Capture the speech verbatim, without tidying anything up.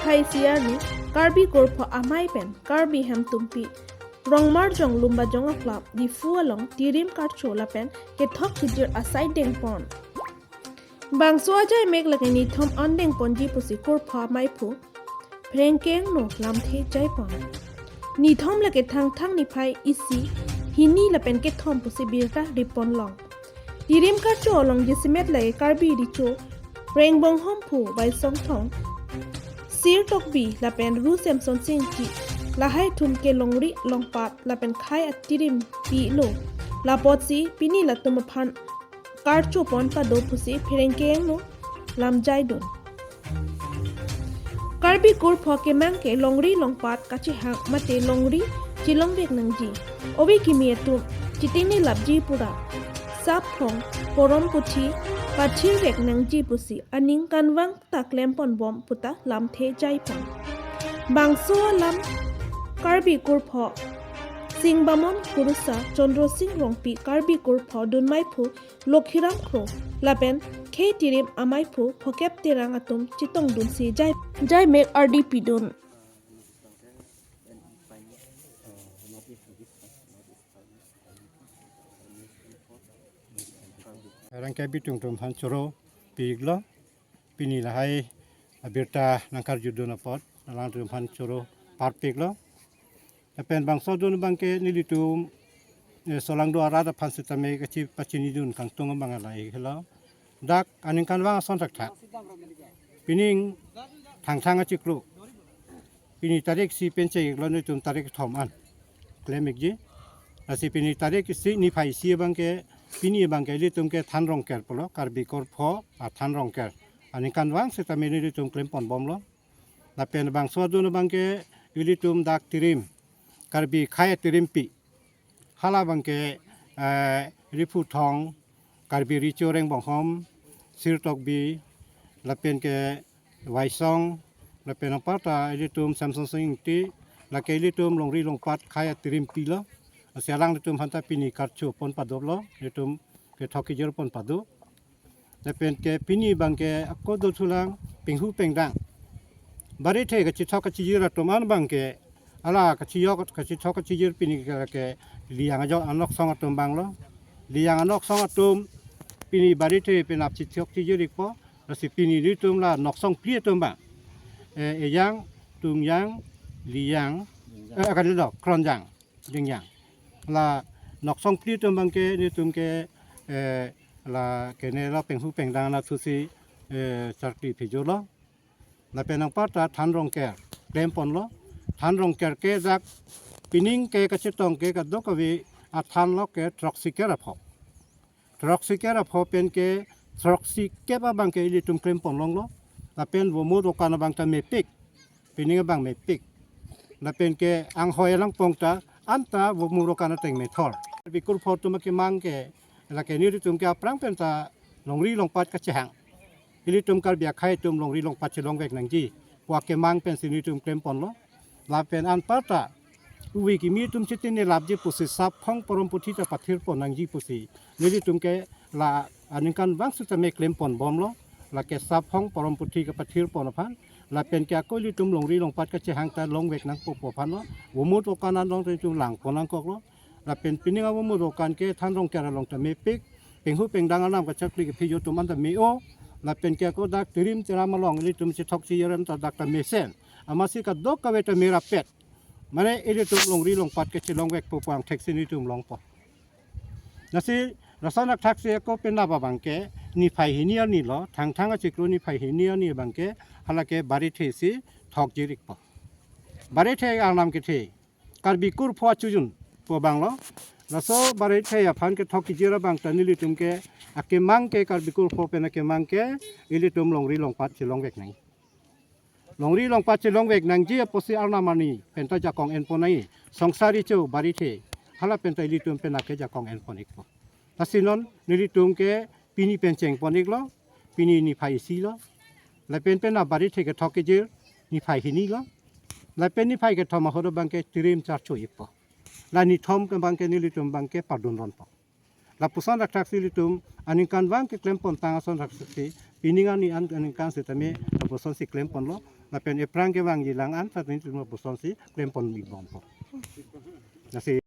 Phai isi arni Karbi Kurpho Amei pen Karbi Hemtumpi Rongmarjong Lumbajong a-club Diphu along tirim karcho lapen kethok kejir asai dengpon. Bangso ajai mek lake nithom an dengponji pusi Kurpho Amei aphu Pherangke Angno lamthe jaipon. Nithom lake Thangthang niphai isi, hini lapen kethom pusi birta ripon long. Tirim karcho along jasemet lake Karbi Recho Rengbonghom aphu Baisong Thong, Sir Tokbi lapen Ru Semsonsing Ingti, lahai atum ke longri longpat lapen khei atirim pilo. Lapotsi pini latum aphan karcho pon pado pusi Pherangke Angno lamjaidun. Karbi Kurpho akemang ke longri longpat kachehang mate longri chelongvek nangji. Ove kimi atum chitingnelapji pura sapphong porom puthi pathirvek nangji pusi aningkanvang ta klemponbom puta lamthe jaipon. Bangso alam Karbi Kurpho Singbamon Kurusar, Chandra Sing Rongpi, Karbi Kurpho Dunmei aphu Lokhiram Kro lapen khei tirim amei aphu Phokep Terang atum chetongdunsi jai, jai mek ardi pidun. Rangke bitung atum aphan choro piklo. Pini lahai abirta nangkarjudun apot alangtum aphan choro parpiklo. Lapen bangso adun abangke nelitum, eh, solangdo arat aphan sitame kachepachinidun kangtung abang lahai helo. Dak aningkanvang ason thakthak. Pining Thangthang achiklo. Pini tarik isi pen cheklo, nelitum tarik kethom an klemikji. Lasi pini tarik isi, niphai isi abangke, pini abangke ilitum ke Than Rongker pulo, Karbi Kurpho a Than Rongker. Aningkanvang sitame nelitum klemponbomlo. Lapen bangso adun abangke ilitum dak tirim, Karbi khei atirimpi. Hala abangke, eh, Riphu Thong, Karbi Recho Rengbonghom, Sir Tokbi, lapen ke Waisong, lapen anparta ilitum Semsonsing Ingti, lake ilitum longri longpat khei atirimpilo. Lasi alanglitum aphanta pini karcho pon padoplo, ilitum kethok kejir pon pado. Lapen ke pini abangke ako dothulang penghu pengdang. Barithe kachethok kachejir atum an abangke, ala kachejok kachethok kachejir pini ke, ke Liyang ajo anoksong atum abanglo. Liyang anoksong atum pini barithe penap chethok chejir ikpo. Lasi pini nelitum la noksong phli atum abang, eh, Ejang, Tungjang, Liyang, eh, kali lo, Kronjang, Jingjang. La noksong phli atum abangke nelitum ke, eh, la kene lo penghu pengdang na thusi, eh, charkli phejolo. Lapen anparta Than Rongker klemponlo. Than Rongker ke dak pining ke kachetong ke kadokave athan lo ke throksi kep apho. Throksi kep apho pen ke throksi kep abangke ilitum klempon longlo. Lapen vomu dokan abang ta mepik. Pining abang mepik. Lapen ke anghoi alangpong ta anta vomu dokan ateng methor. Karbi Kurpho atum akemang ke, lake nelitum ke aphrang pen ta longri longpat kachehang. Ilitum Karbi akhei atum longri longpat chelongvek nangji pu akemang pensi nelitum klemponlo. Lapen anparta ove kimi atum chitingnelapji pusi sapphong porom puthi ta pathirpon nangji pusi nelitum ke la aningkanvang sitame klemponbomlo. Lake sapphong porom puthi kapathirpon aphan, lapen ke ako ilitum longri longpat kachehang ta longvek nangpo pu aphanlo. Vomu dokan along ta itum langpon nangkoklo. Lapen pining avomu dokan ke Than Rongker along ta mepik, penghu pengdang alam kachakli kephejo atum an ta me-o. Lapen ke ako dak tirim tiram along ilitum chethok chejir an ta dak ta mesen. Amatsi kadokave ta merapet. Mane ilitum longri longpat kachelongvekpo pu angthek si nelitum longpo. Lasi lason athak si ako penap abangke niphai hini arni lo, Thangthang achiklo niphai hini arni abangke, halake barithe si thokjir ikpo. Barithe arnam kethe Karbi Kurpho achujun pu abanglo. Laso barithe aphan kethok kejir abang ta nelitum ke akemang ke Karbi Kurpho pen akemang ke ilitum longri longpat chelongvek nang. Longri longpat chelongvek nangji apotsi arnam arni pen ta jakong enpon nangji. Songsari cho barithe hala pen ta ilitum pen ake jakong enpon ikpo. Lasi non nelitum ke pini pen chengpon iklo, pini niphai isi lo. Lapen pen abarithe kethok kejir niphai hini lo. Lapen niphai kethom ahut abangke tirim charcho ikpo. La nithom ke abangke nelitum abangke pardun ronpo. Lapuson rakthak si ilitum aningkanvang ke klempon tang ason rakthak si, pining arni an aningkan sitame lapuson si klemponlo. lapen ephrang kevangji lang an, sat ni tun pusonsi klempon ibompo. Lasi